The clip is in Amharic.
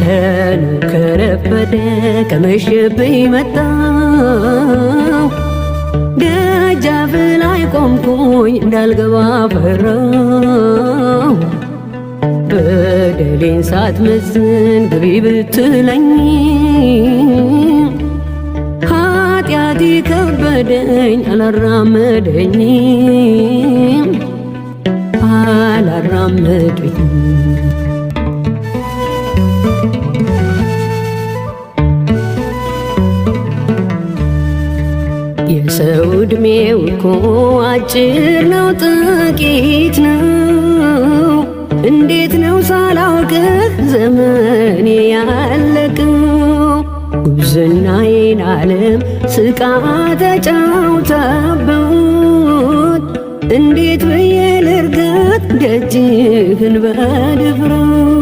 ቀኑ ከረፈደ ከመሸብኝ መጣሁ፣ ደጃፍ ላይ ቆምኩኝ እንዳልገባ ፈራሁ። በደሌን ሳትመዝን ግቢ ብትለኝ ኃጢአቴ ከበደኝ አላራመደኝም አላራመደኝም። የሰው ዕድሜው እኮ አጭር ነው፣ ጥቂት ነው። እንዴት ነው ሳላውቅህ ዘመኔ ያለቀው? ጉብዝናዬን ዓለም ስቃ ተጫውታበት፣ እንዴት ብዬ ልርገጥ ደጅህን በድፍረት?